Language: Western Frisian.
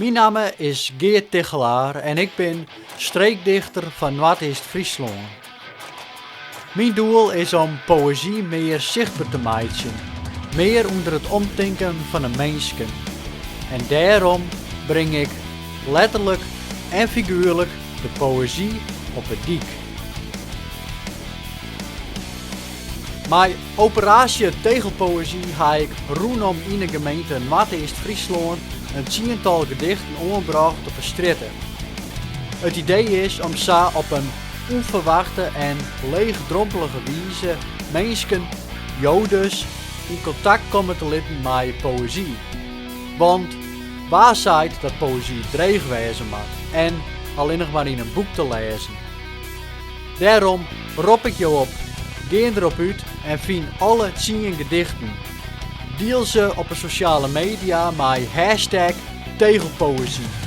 Myn namme is Geart Tigchelaar en ik bin streekdichter fan Noardeast-Fryslân. Myn doel is om poëzy mear sichtber te meitsjen, mear ûnder it omtinken fan de minsken. En dêrom bring ik, letterlik en figuerlik, de poëzy op 'e dyk. Mei Operaasje Tegelpoëzy ha ik rûnom yn 'e gemeente Noardeast-Fryslân in tsiental gedichten oanbrocht op 'e strjitte. It idee is om sa op in ûnferwachte en leechdrompelige wize minsken, jo dus, yn kontakt komme te litten mei poëzy. Want wa seit dat poëzy dreech wêze moat en allinnich mar yn in boek te lêzen? Dêrom rop ik jo op, gean derop út en fyn alle tsien gedichten. Diel se op 'e sosjale media mei hashtag tegelpoëzy.